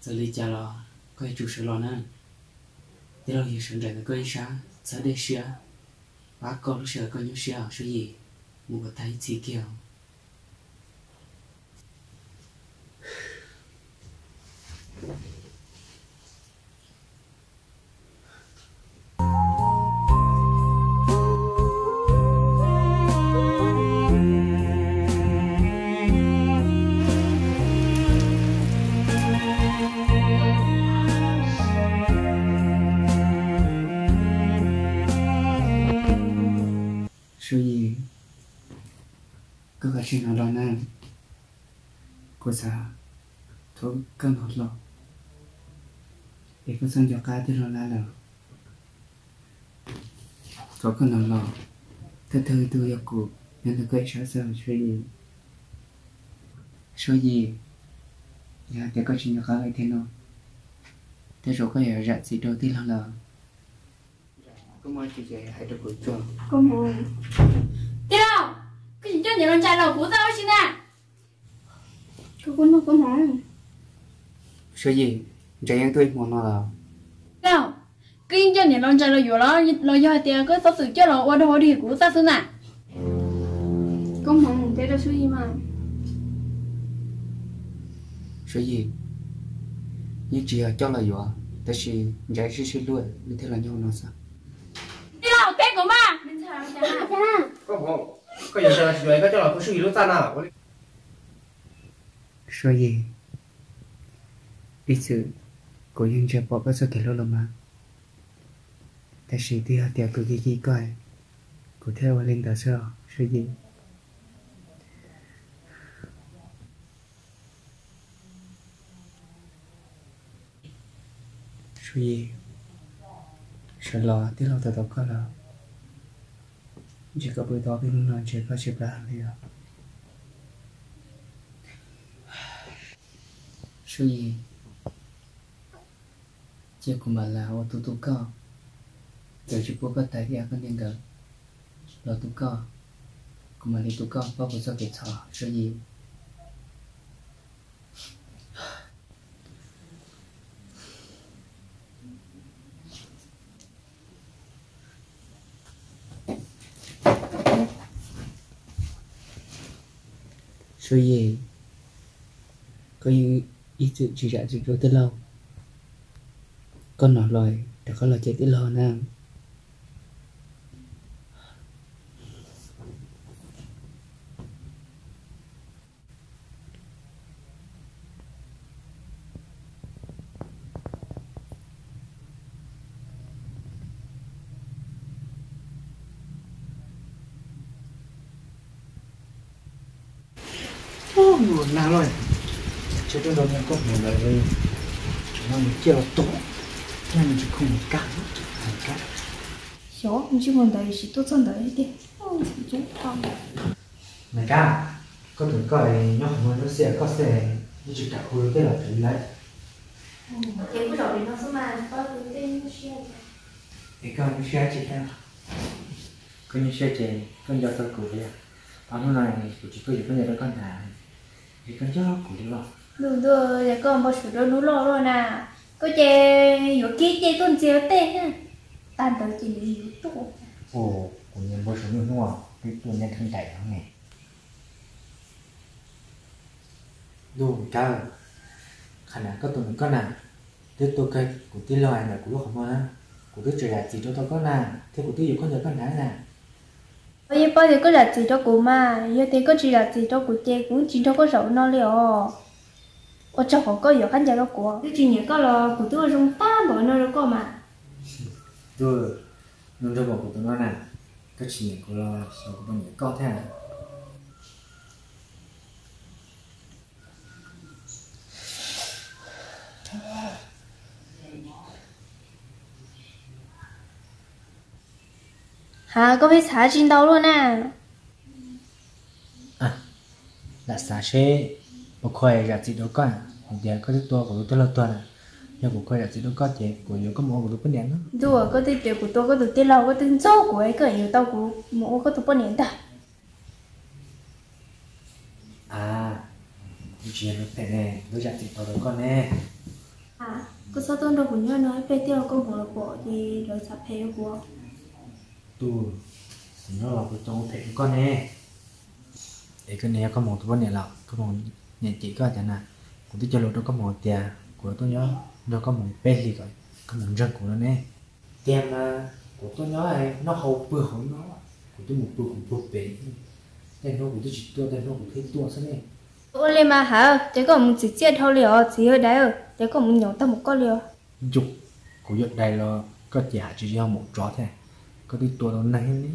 Txawm li cas los koj yuav tsum sawv los na. Tij laug yuav sawv nraim ntawm koj ib sab, txhawb dej siab, pab koj lub sij hawm koj nyuaj siab os Suab Yim, mus kom tag ib txhis kiag. Suab Yim, koj kav tsij hnov los na. Kuv xav thov koj hnov los, es koj txhob nco qab tij laug lawm. Thov koj hnov los, thawj thawj tus yog kuv nyob ntawm koj ib sab xwb Suab Yim. Suab Yim, yog hais tias koj tsis nco qab li thiab no, tej zaum koj yuav zam txim rau tij laug lawm. Tij laug, koj tsis coj niam los ntsais los kuv txaj ua si na. Suab Yim, ntshe yeej tuaj ib hmo no los. Tij laug, koj yeej coj niam los ntsais los yuav los yog hais tias koj txhob txwm coj los ua dog ua dig kuv txaj xwb na. Suab Yim, yeej tsis yog coj los yuav, tab sis ntshe sib sib hlub li thiaj los nyob no xwb. Tij laug, teb kuv mas. Koj yuav ntsais los tsis yuav, koj coj los kuv Suab Yim lub txaj na. Suab Yim, ib txwm kuv yeej ntsia pom koj txoj kev hlub los mas, tab sis twb yog tias kuv kis kis koj, kuv thiaj ua li ntawd xwb os Suab Yim. Suab Yim, sawv los tij laug tos tos koj lawm. Ntshe koj pw tau ob peb hnub no ntshe koj tsis pab li os. Suab Yim, cia kuv mam li ua tu tu koj, txawm tsis pub koj tais thiab koj niam nkawd los tu koj, kuv mam li tu koj pab kuv txoj kev txhaum Suab Yim. Suab Yim, koj yeej ib txwm tsis zam txim rau tij laug, koj hnov los rov qab los cem tij laug na. Ua nag los, tsev rau nrog niam koj mus lawm, tseem no mus ciaj los tuag, nag mus tsis khoom mus kab, mus kab. Xyov, ntsej muag ntawd tsis tuaj txog ntawd tiag. Nag kab, koj tus koj nyob qhov muag lub xia koj xwb, yeej tsis kam hu tej los pem li lawm. Ces kuj zaum li no xwb mas, koj nyuaj siab tsis tau. Koj nyuaj siab ces koj nco txog kuv thiab. Ob hnub no kuv tsis tuaj yuav koj ntawd rau koj hnav, es koj nco kuv li los. Ntuj ntuj, yog koj npau suav rau hnub loj luaj na, koj ces yuav kib ce tuaj ntxias tej na, tag ntawd ces nws yuav tuaj. Ua, kuv nyiam npau suav hnub hnub twb tuaj nyob thoob ntais no ne. Ntuj kawg, qhov na koj tus nus koj na, twb tuaj kawg kuv tij laug ntawm kuv lub qhov muag na, kuv twb tsis zam txim rau tau koj na, thiab kuv twb yuav koj ntawm koj hnav na. Koj yeej paub tias koj zam txim rau kuv mas, yog tias koj tsis zam txim rau kuv ces kuv tsis nrog koj zaum no li os. Ua tsaug qhov koj yuav qab ncaws rau kuv, twb tsis nyiam koj los kuv twb ua zoo tag npaum no rau koj mas. Ntuj, nug nrog npaum kuv tus no na, koj tsis nyiam kuv los xyov kuv puas nyiam koj thiab. Ha, koj pheej xav tsis ntau luaj na. Lam xav seb puas khuv zam txim rau koj, hais tias koj twb tua kuv tus tij laug tuag na, yog kuv khuv zam txim rau koj ces kuv yuav koj mus ua kuv tus poj niam no. Ntuj, koj twb tias kuv tua koj tus tij laug, koj twb ntxub kuv es koj yuav tau kuv mus ua koj tus poj niam ntag. A, tsis yog lub phem ne, lub zam txim tau rau koj ne. Koj txhob tuaj nrog kuv nyob no, ib pliag tij laug Koj Hmoov los pom ces lawv xav phem rau kuv. Tus, kuv nyob los kuv tseem ua phem rau koj ne. Es koj niam, yog Koj Hmoov tus poj niam los Koj Hmoov niam cem koj cas na? Kuv twb cog lus rau Koj Hmoov tias kuv tuaj nyob nrog Koj Hmoov peb hlis kom Koj Hmoov ntseeg kuv no ne. Tiag mas, kuv tuaj nyob noj haus pw hauv no, kuv twb mus pw kuv puag pem, tej hnub kuv twb tsis tuaj, tej hnub kuv thiaj tuaj xwb ne. Ua li mas Hav, ces koj mus txiv txiaj dhau li os txiv Yawg Daiv, ces koj mus nyaum tag mus koj li os. Yus, kuv Yawg Daiv los koj ces hais tsis yog maum tsov thiab, koj twb tua tau neeg li.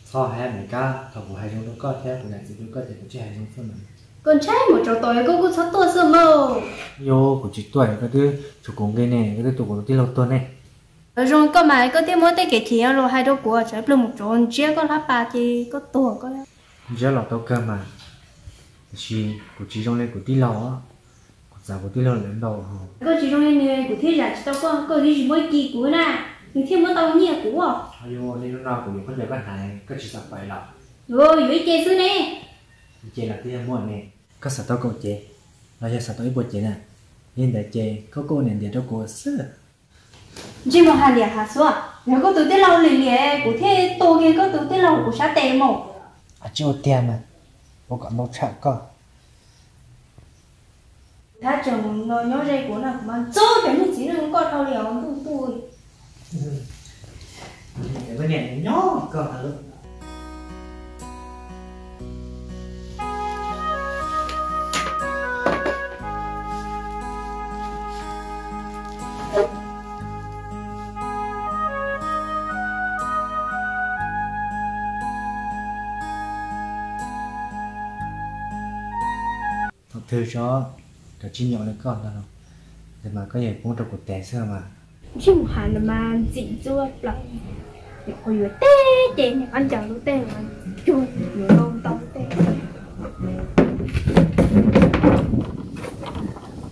Txhob hais Maiv Kab, thaum kuv hais zoo rau koj thiab kuv niam txiv rau koj ces kuv tsis hais zoo xwb mas. Koj ntshai maum tsov tom, koj kuj txhob tuaj xwb mas. Yog kuv tsis tuaj koj twb tshuav kuv nqi ne, koj twb tua kuv tus tij laug tuag ne. Zoo koj mas koj thiaj muab tej kev chim los hais rau kuv, tsam ib pliag maum tsov ntsiab koj hlab pas ces koj tuag koj. Ntsiab los tau kawg mas, tiam sis kuv tsis zoo li kuv tij laug, kuv txav kuv tij laug lawv ntau. Koj tsis zoo li nws kuv thiaj zam tsis tau koj, koj twb tsis muab ib ci kuv na, nws thiaj muab tau nyiaj kuv. Yog li hnub no kuv yuav khaub ncaws koj hnav, koj tsis xav pais los? Yuav ib ce xwb ne. Ib ce los twb yog muaj ne. Koj xav tau kaum cev los yog xav tau ib puas cev na? Li ntawd ces koj kuj ua niam ntiav rau kuv xwb. Ntsej muag Hav Liam Hav Xuab, yog koj tus tij laug lim liam kuv thiaj tua kiag koj tus tij laug kuv sab tes mas. Tsis ua tiag mas, ua kom ntau tshaj koj. Thab tseem no nyob ze kuv no kuv mas ntxub cov niag txiv neej koj dhau li os ntuj ntuj. Koj niam nyob koj. Thaum twg tso, cov tsis nyaum li koj ntag los, ntawd mas koj yeej poob rau kuv tes xwb mas. Ntsej muag Hav Liam mas ntxim ntxub plaws, nyuam qhuav yuav teb ces niam qab ncaws lub tej mas cuag yuav ntau ntau tej.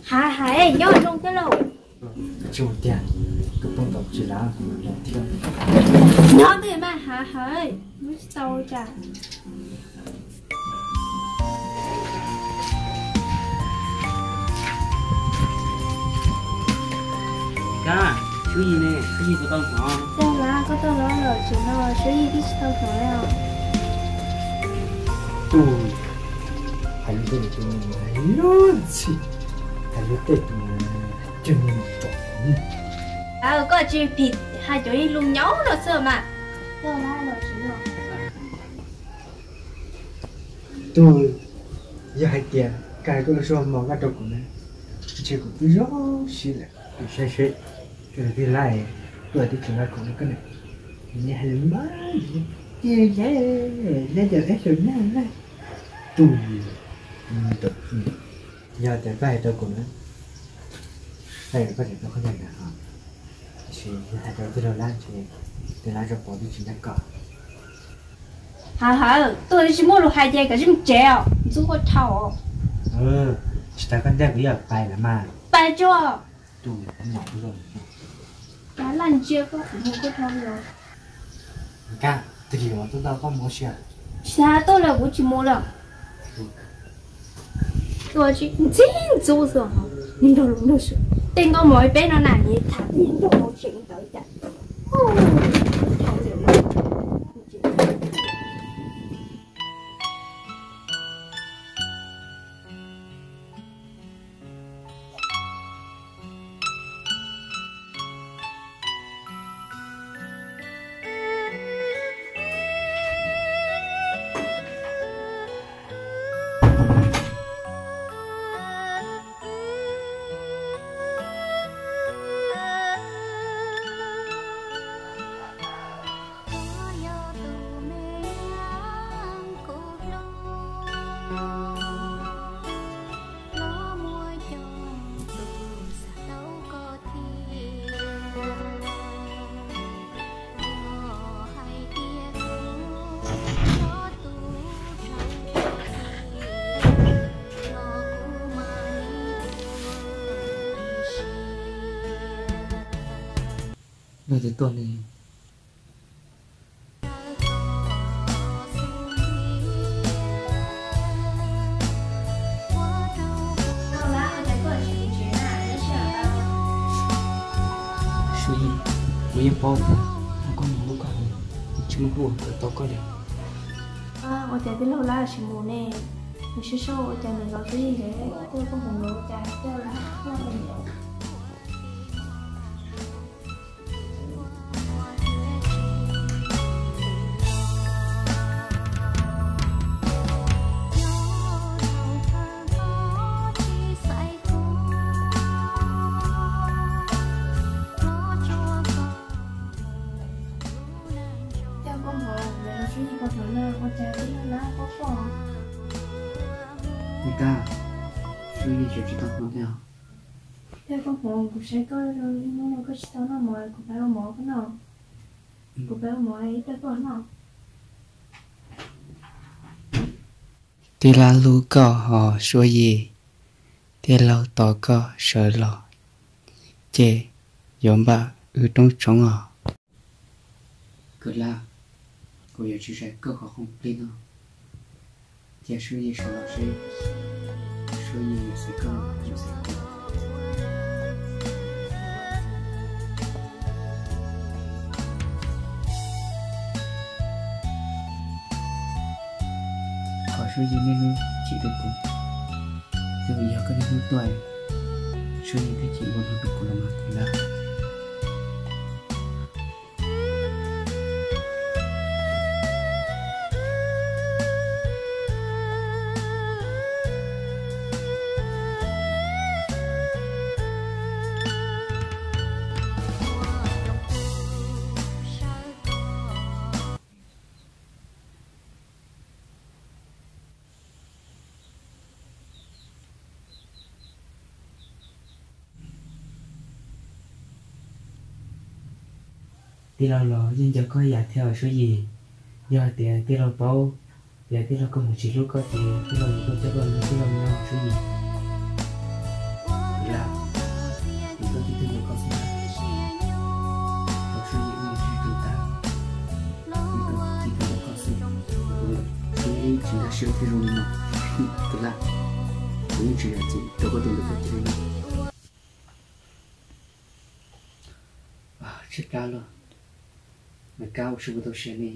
Hav Hav, nyob zoo thiab lauj. Tsis ua tiag, koj poob tau tsis lav los thiab. Nyob twj mas Hav Hav, lub tsis tau cas. Kab, Suav Yig ne, Suav Yig puas tau hnov? Tau lawm, koj tuaj los tsev no Suav Yig twb tsis tau hnov li os. Tus, hais lus tej tus hais lub txij, hais lus tej tus cwg nws tsom. Aw, koj tsis phim hais cov ib lus nyaub no xwb mas. Tau lawm, los tsev no. Tus, yog hais tias koj hais koj lub suab mos koj rau kuv na, ntshe kuv twb zoo siab lawm. Kuv saib seb koj twb laj, koj twb tsis laj kuv no koj niam. Nws hais lus mas, ces leb, leb cov eb xyoo nyab na. Tus, yog tias koj hais rau kuv na, koj tseem tuaj qhov ntawd na ho. Tiam sis yog hais rau tij laug lab ntshe tej lab zog pom twb tsis ntshai koj. Hav Hav, tuaj tsis muaj lus hais ces koj sim tsev os, ntxub koj dhau. Tsis tas koj ntej kuv yuav pais lawm mas. Pais tsuag. Tus, laj ntsia koj kuv mus koj dhau li os. Kab, twg yuav tuaj tau koj mus ua si. Tsis tas tuaj lawm kuv tsis mus lawm. Tuaj tsis ntxim ntxub xwb, nrog lus nrog sus. Tej nkauj mos peb no na, tham nrog mos tseem ntawd cas. Leej twg tuaj ne? Yeej paub, koj mus hlub koj, tsis muaj hlub kawm tau koj li. Ua cas tij laug Lab tsis mus ne? Nws sib sau ua cas nws los twb yeej ntev, tuaj koj mus los cas tij laug Lab tuaj li. Cas koj hnov lawv los Suav Yis pom thaum no ua cas tij laug Lab paub koj? Ua cas Suav Yis tseem tsis tau hnov thiab? Cas koj hnov kuv saib koj zoo li hnub no koj tsis tau noj mov, kuv pab ua mov koj noj. Kuv pab ua mov ib pliag koj noj. Tij laug hlub koj hos Suav Yis, tij laug tos koj sawv los ces yuav npaj wb roob tshoob os. Kawm Lab, kuv yuav tsis zais koj qhov khoom plig no. Cia Suav Yis sawv los seb Suav Yis yuav xaiv koj los tsis xaiv kuv. Thov Suav Yis niaj hnub chim rau kuv, twb vim yog koj niaj hnub tuaj, Suav Yis thiaj chim ua luag rau kuv los mas Kawm Lab. Tij laug los yeej nco koj ib yam thiab Suav Yis. Yog hais tias tij laug paub tias tij laug koj mus tsis hlub koj ces tij laug yuav tuaj coj koj nrog tij laug nyob Suav Yis. Kawm Lab, kuv koj tib tug nco koj xwb, tau Suav Yis ua tus tag, kuv koj tib tug nco koj xwb, kuv yeej tsis nkag siab thiaj zoo li no. Kawm Lab, kuv yeej tsis zam txim rau koj tus ntawd koj cia li no. Tshaib plab los, Maiv Kab ua si ua tau siab ne.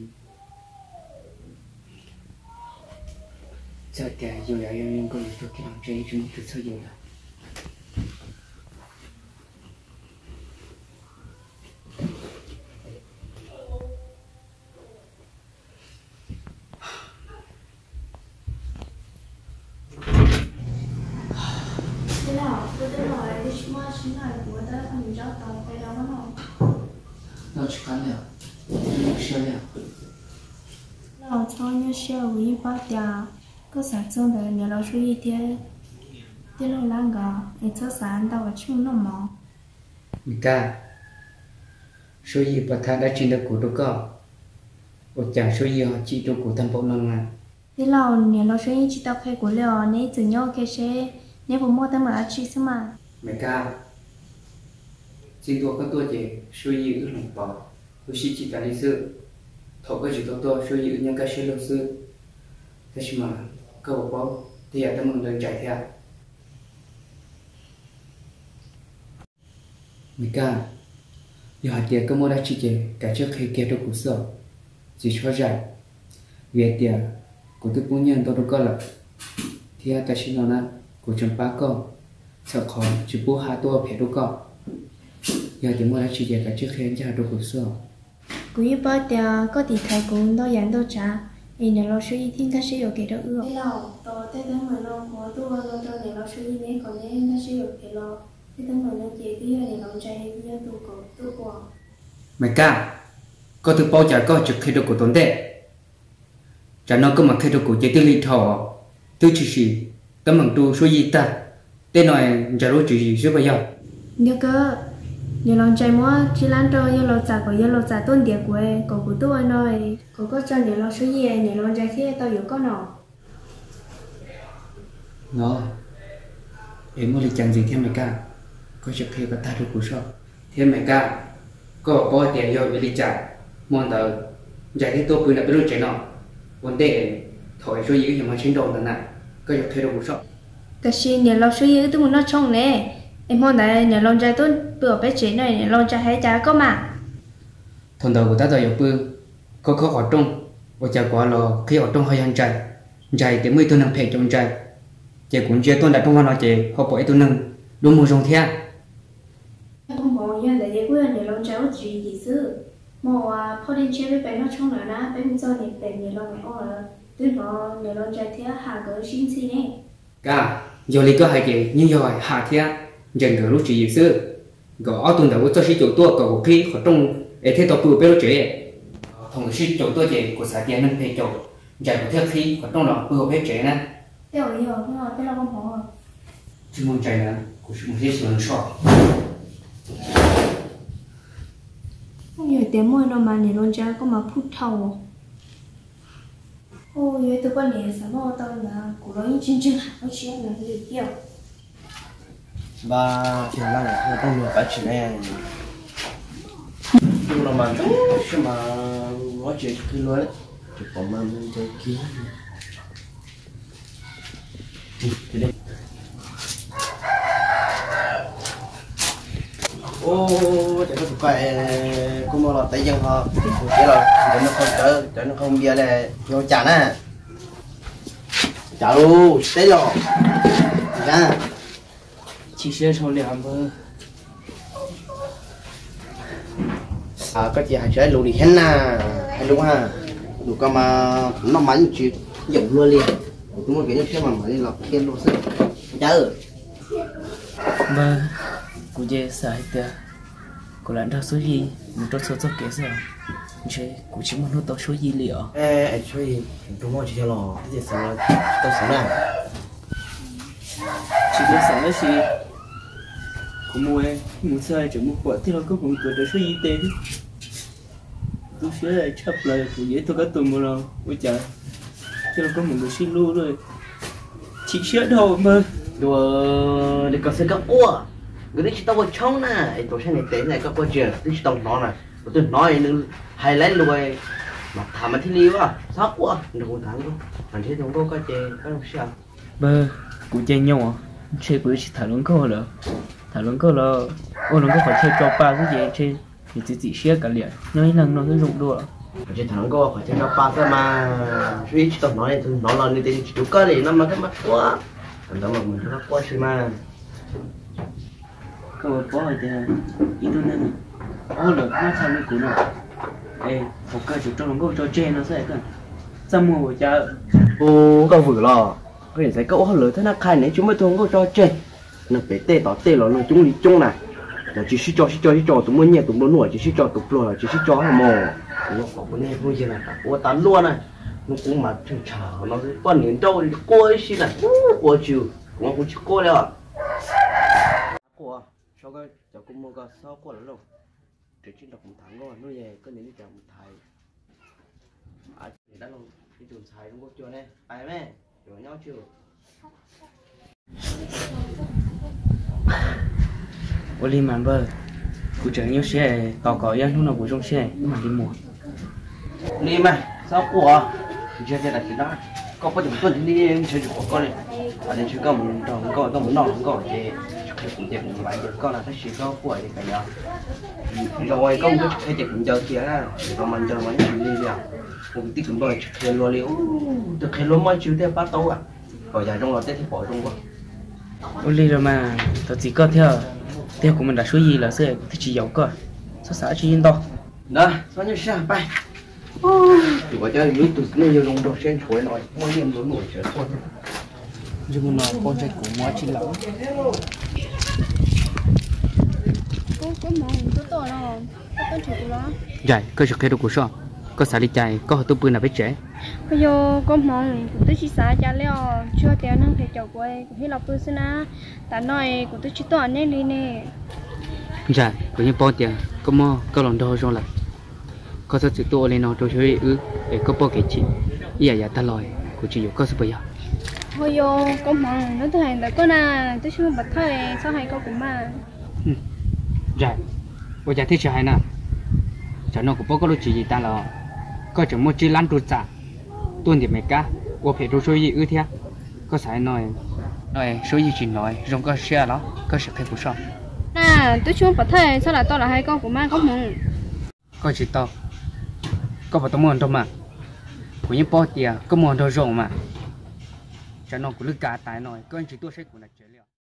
Txawm tias yus yog yus nkauj yus tuag kiag los ntshe yeej tsis muaj tus txhawj yus lawm. Tij laug, koj twb los tsis muaj dab tsi no kuv ua tab laj qhov nws zaub tau peb daus no. Noj tsis qab li os, nyuaj siab li os. Los txhob nyuaj siab, kuv yeej paub tias koj xav txog ntawm niam laus Suav Yis thiab tij laug Lab nkawd es txhob xav ntau es tsij mus noj mov. Maiv Kab, Suav Yis puas tham dab tsi ntawm kuv rau koj? Ua cas Suav Yis ho chim rau kuv tag npaum no na? Tij laug, niam laus Suav Yis tsis tau qhia kuv li os, neb txwm nyob ua ke seb neb puas muaj teeb meem dab tsi xwb mas. Maiv Kab, txij ntua koj tuaj ces Suav Yis wb hloov pauv, wb sib cim tas li xwb. Thaum koj tsis tau tuaj Suav Yis wb nyob kaj siab lug xwb. Tab sis mas koj puas paub tej yam teeb meem ntawd ntsais thiab? Maiv Kab, yog hais tias koj muaj dab tsi ces kav tsij qhia kiag rau kuv xwb os, tsis txhob zais. Vim hais tias kuv twb pub nyiaj ntau rau koj lawm, thiab tam sim no na kuv tseem pab koj, txhawm qhov tsis pub haj tuaj ua phem rau koj. Yog tias muaj dab tsi ces kav tsij qhia ncaj rau kuv xwb os. Kuv yeej paub tias koj tiv thaiv kuv ntau yam ntau tsav, es niam laus Suav Yis thiaj nkag siab yuam kev rau wb. Tij laug, tau tej teeb meem no kuv tuaj ua no rau niam laus Suav Yis ne, kom neb nkag siab yuam kev los. Tej teeb meem no ces twb yog niam laus Ntsais yog tus kom tuaj ua. Maiv Kab, koj twb paub cas koj tsis qhia rau kuv tom ntej? Tsam no koj mam qhia rau kuv ces twb lig dhau os, twb tshwm sim teeb meem rau Suav Yis tag, tej no Ntsais lub tswv yim xwb puas yog? Yog kawg, niam laus Ntsais muab tsib lab rau yawg laus Txam kom yawg laus Txam tuaj ntiav kuv, kom kuv tuaj ua no, kom koj tso niam laus Suav Yis, niam laus Ntsais thiaj tau yuav koj no. No, es muaj li cas ntxiv thiab Maiv Kab? Koj sim qhia kom tag rau kuv soj. Thiab Maiv Kab, koj paub tias yog vim li cas hmo ntawd Ntsais thiaj tuaj pw ntawm peb lub tsev no ua ntej thaum Suav Yis wb yog hmov tsheb nrau ntawd na? Koj sim qhia rau kuv soj. Tiam sis niam laus Suav Yis wb twb mus noj tshoob ne, es hmo ntawd niam laus Ntsais tuaj pw peb tsev no niam laus Ntsais hais cas koj mas? Thaum ntawd kuv tab tom yuav pw, khob khob qhov rooj, ua cas kuv los qhib qhov rooj ho yog Ntsais. Ntsais tias muaj ib tug neeg phem caum Ntsais, ces kuv ntsia tuaj nram rooj vag no ces ho pom ib tug neeg lub muag zoo thiab. Yog ntawd ces kuj yog niam laus Ntsais ua tswv yim xwb. Hmo uas phoj dej ntshiab peb pem noj tshoob lawm na, peb mus txog niam pem niam laus Maim Ob lawm, twb hnov niam laus Ntsais thiab Ham nkawd sib ntxhi ne. Kab, yog li koj hais ces yeej yog Ham thiab Ntsais nkawd lub tswv yim xwb. Nkawd ob tug ntawd ua txoj sib caum tuaj kom kuv qhib qhov rooj es thiaj tau pw peb lub tsev. Thaum nkawd sib caum tuaj ces kuv xav tias neeg phem caum Ntsais kuv thiaj qhib qhov rooj los pw hauv peb tsev na. Tsis muaj Ntsais na, kuv sim mus seb xyuas nws soj. Yog tias muaj no mas niam laus Ntsais koj mas phuj dhau. Yog ib tug poj niam xav muaj tau ntawd kuv los yeej tsis ntseeg Ham ua siab li thiab. Npaj tiag laj, rooj luag kav tsis ne. Rooj no mas ntxhov siab mas, ua tsev tsis qhib luag, tsis pom mas ncaws kiag. Ua cas koj tus koj, koj muaj los tev yeej ho, kuv tias los cov noj qhau cawv, cov noj qhau npias li, yog cas na? Cas lus tsis teb los? Cas? Chim siab zoo li os npawg. Koj cia hais tsis hais lus li thiab na, hais lus ha. Lus koj mas noj mas yeej tsis yeem luag li. Kuv twb muaj kev nyuaj siab mas mam li los qhia luag xwb. Cas? Npawg, kuv ces xav hais tias kuv lam nrog Suab Yig mus rau txhua txoj kev xwb, ntshe kuv tsis muaj hnub tau Suab Yig li os. Suab Yig, tus muaj tsis yog los twb tsis xav, tsis tau xav na. Tsis tau xav tab sis kuv mus, mus txog tseem mus pom tij laug Koob Hmoov tuav rawv Suab Yig tes thiab. Tu siab tshaj plaws, kuv yuav ib tug kab tus mus los ua cas tij laug Koob Hmoov nkawd sib hlub lawm. Chim siab dhau npawg. Dua li koj xwb koj quaj, nkawd twb tsis tau ua tshoob na, es tus saib niam tes na koj quaj tsis, twb tsis tau hnov na, kuv twb hnov nws hais lawv lus mas tham mas thiaj li ua, txhob quaj, nrog kuv tham nkauj, tham nrhiav tus nkauj koj ces koj zoo siab. Npawg, kuv ces nyoo, ntshe kuv yuav tsis tham hluas nkauj lawm. Tham hluas nkauj los ua hluas nkauj qhov chaw tso pa xwb ces ntshe nws txiav txim siab kav liam nyob ib leeg no xwb zoo dua. Qhov tsis tham hluas nkauj qhov chaw tso pa xwb mas, Suab Yig tsis tau hnov, hnov los nws tias nws tsis hlub koj li no mas koj mas quaj. Ntawd mas kuv nrog koj quaj si mas. Koj puas paub hais tias ib tug neeg ua hauj lwm maj txha li kuv no, es thaum kawg tsuas rau hluas nkauj tso tseg no xwb, koj txaj muag ua cas? Ua koj vwm los, koj niam txiv koj ua hauj lwm thab nab qhai ne tsis muaj ib tug hluas nkauj tso tseg. Neeg pem tej tom tej los neeg coob li coob na, los tsis sib tso, sib tso sib tso, tus muaj nyiaj tus nplua nuj tsis sib tso, tus pluag los tsis sib tso mog. Kuv ua qhov kuv niaj hnub yig na, ua tas luaj na, hnub qub mas tsheej tshav no poj niam nrauj quaj ib si na, quaj tsis, kuv mas kuv tsis quaj li os. Quaj, tso koj cov kua muag ko txhob quaj lawm lauj. Tus tsis nrog kuv tham nkauj hnub yig koj niam tij cas kuv tham. Dab laug ib tug ntxhais zoo nkauj cuag ne, pais me, yuav nyob tsis. Ua li mas npawg, kuv tseem nyuaj siab, tos kom ib hnub no kuv zoo siab mam li mus. Li mas txhob quaj, ntshe tias tam sim no koj puas cem tuaj ntshe li ntshe tsis qhuas koj li. Ntshe koj mus nrog nkauj, koj mus noj nkauj ces tsis qhia kuv ces kuv mam ncaws koj na, tab sis koj quaj li cas yog? Zoo ua koj mus tsis qhia ces kuv ncaws kiag, tsis tau mas ncaws mas yeej tsis li li. Kuv kwv tij kwv npawg tsis qhia luag li, tus qhia luag muaj ib tug thiaj pab tau, kom yam zoo los tej thiaj pom zoo ua. Ua li los mas thov txim koj thiab, twb yog kuv mus nram Suab Yig lawm xwb kuv thiaj tsis yaum koj, txhob xav dab tsi ntau. Ntawd txhob nyuaj siab pais. Tus uas cov yus ib tug txiv neej yog zoo nraug siab ntshuav no muaj nyiaj nplua nuj tseem quaj thiab. Ntshe mus no quaj ntshe kuv mus dab tsi lawm. Koob Hmoov, koj tuaj los, koj tuaj nrhiav kuv los? Ntsais, koj sim qhia rau kuv soj, koj xav li cas koj ho tuaj pw nram peb tsev? Koj yog Koob Hmoov, kuv twb tsis xav cas li os, tsuas tias neeg phem caum kuv, kuv thiaj los pw xwb na. Tam no kuv twb tsis tuaj neb li ne. Ntsais, kuv yeej paub tias koj muaj koj los nraug zoo lawm, koj txhob txwm tuaj ua li no rau Suab Yig wb es koj pom kev chim ib yam yav tag los kuv tsis yuav koj xwb puas yog? Ho yog Koob Hmoov, hnub twg hais ntawd koj na, twb tsis muaj pov thawj txhob hais koj kuv mas. Ntsais, ua cas thiaj tsis hais na? Tsam no kuv paub koj lub tswv yim tas los, koj tseem muaj tsib lab nruj txam tuaj ntiam Mes Kab ua phem rau Suab Yig wb thiab. Koj xav no, no Suab Yig tsis hnov zoo koj siab los koj sim qhia kuv soj. Na, twb tsis muaj pov thawj txhob lam tau lam hais koj kuv mas Koob Hmoov. Koj tsis tau, koj puas tau muaj hluas nraug mas? Kuv yeej paub tias koj muaj hluas nraug zoo mas. Tsam no kuv lwj kav tas no koj yeej tsis tuaj saib kuv ntawm tsev li os.